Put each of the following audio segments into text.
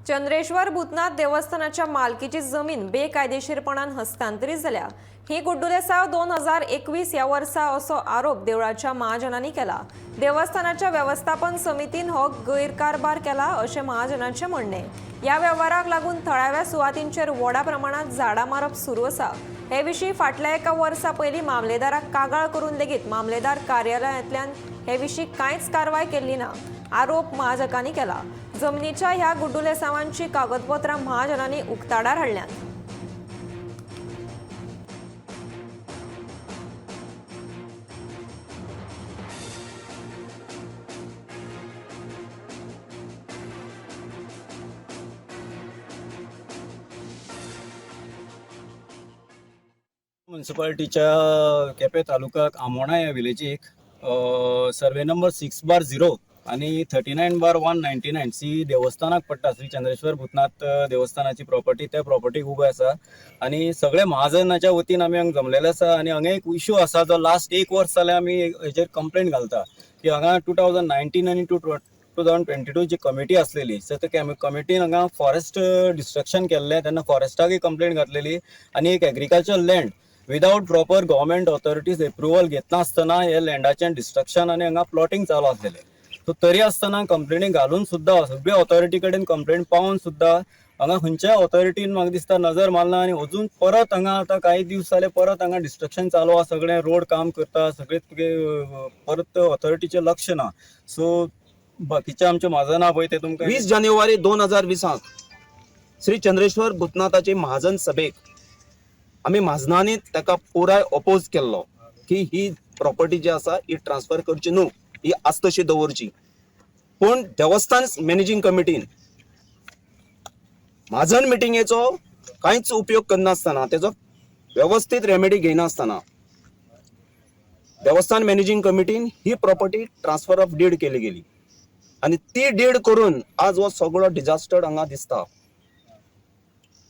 चंद्रेश्वर भूतनाथ देवस्थानाच्या मालकीची जमीन बेकायदेशीरपणान हस्तांतरीत जाल्या. ही गुड्डुलेसांव 2021 ह्या वर्सा असो आरोप देवळाच्या महाजनांनी केला. देवस्थानाच्या वेवस्थापन समितीन हो गैरकारभार केला अशें महाजनांचें म्हणणें. ह्या वेव्हाराक लागून थळाव्या सुवातींचेर व्हडा प्रमाणात झाडां मारप सुरू आसा. हे विशीं फाटल्या एका वर्सा पयलीं मामलेदाराक कागाळ करून लेगीत मामलेदार कार्यालयांतल्यान हे विशीं कांयच कारवाय केल्ली ना, आरोप महाजकांनी केला. जमनीच्या ह्या गुड्डुलेसांवांची कागदपत्रां महाजनांनी उक्ताडार हाडल्यांत. म्युन्सिपाल्टीच्या केपें तालुक्याक आमोणा ह्या विलेजीक सर्वे नंबर 6/0 आनी 39/199 सी देवस्थानाक पडटा. श्री चंद्रेश्वर भूतनाथ देवस्थानाची प्रॉपर्टी त्या प्रॉपर्टीक उबे आसा आनी सगळे महाजनाच्या वतीन आमी हांगा जमलेले आसा. आनी हांगा एक इशू आसा जो लास्ट एक वर्स जालें आमी हेजेर कंप्लेन घालता की हांगा 2019 आनी 2022 जी कमिटी आसलेली, सो त्या कमिटीन हांगा फॉरेस्ट डिस्ट्रक्शन केल्लें. तेन्ना फॉरेस्टाकय कंप्लेन घातलेली आनी एक agriculture land without proper government authorities approval घेतनासतना हे लँडाचें डिस्ट्रक्शन आनी हांगा प्लॉटींग चालू आसलेलें. सो तरी आसतना कंप्लेनी घालून सुद्दां, सगळे ऑथॉरिटी कडेन कंप्लेन पावोवन सुद्दां हांगा खंयच्याय ऑथॉरिटीन म्हाका दिसता नजर मारना. आनी अजून परत हांगा आतां कांय दीस जाले परत हांगा डिस्ट्रक्शन चालू आसा. सगळें रोड काम करता, सगळें तुगे परत ऑथॉरिटीचें लक्ष ना. सो बाकीचे आमचे म्हाजना पळय ते तुमकां 20 जानेवारी 2020 श्री चंद्रेश्वर भूतनाथाचे महाजन सभेक आमी म्हाजनांनी ताका पुराय ओपोज केल्लो की ही प्रॉपर्टी जी आसा ही ट्रान्सफर करची न्हू, ही आस तशी दवरची. पूण देवस्थान मॅनेजींग कमिटीन म्हाजन मिटिंगेचो कांयच उपयोग करनासतना, तेजो वेवस्थीत रेमेडी घेयनासतना देवस्थान मॅनेजींग कमिटीन ही प्रॉपर्टी ट्रान्सफर ऑफ did केली गेली आनी ती did करून आज हो सगळो डिजास्टर हांगा दिसता.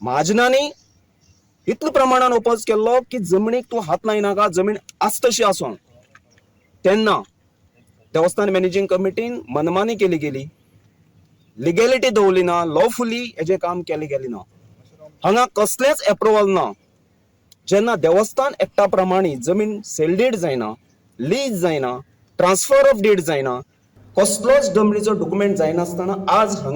म्हाजनांनी इतले प्रमाणान ओपोज केल्लो की जमनीक तूं हात लायनाका, जमीन आस तशी आसोन. तेन्ना देवस्थान मॅनेजींग कमिटीन मनमानी केली गेली, लिगेलिटी दवरली ना, लॉफुली हेजें काम केलें गेलें ना. हांगा कसलेंच एप्रुवल ना. जेन्ना देवस्थान एक्टा प्रमाणे जमीन सेल did जायना, लीज जायना, ट्रान्सफर ऑफ did जायना, कसलोच जमनीचो डॉक्युमेंट जायनासतना आज हांगा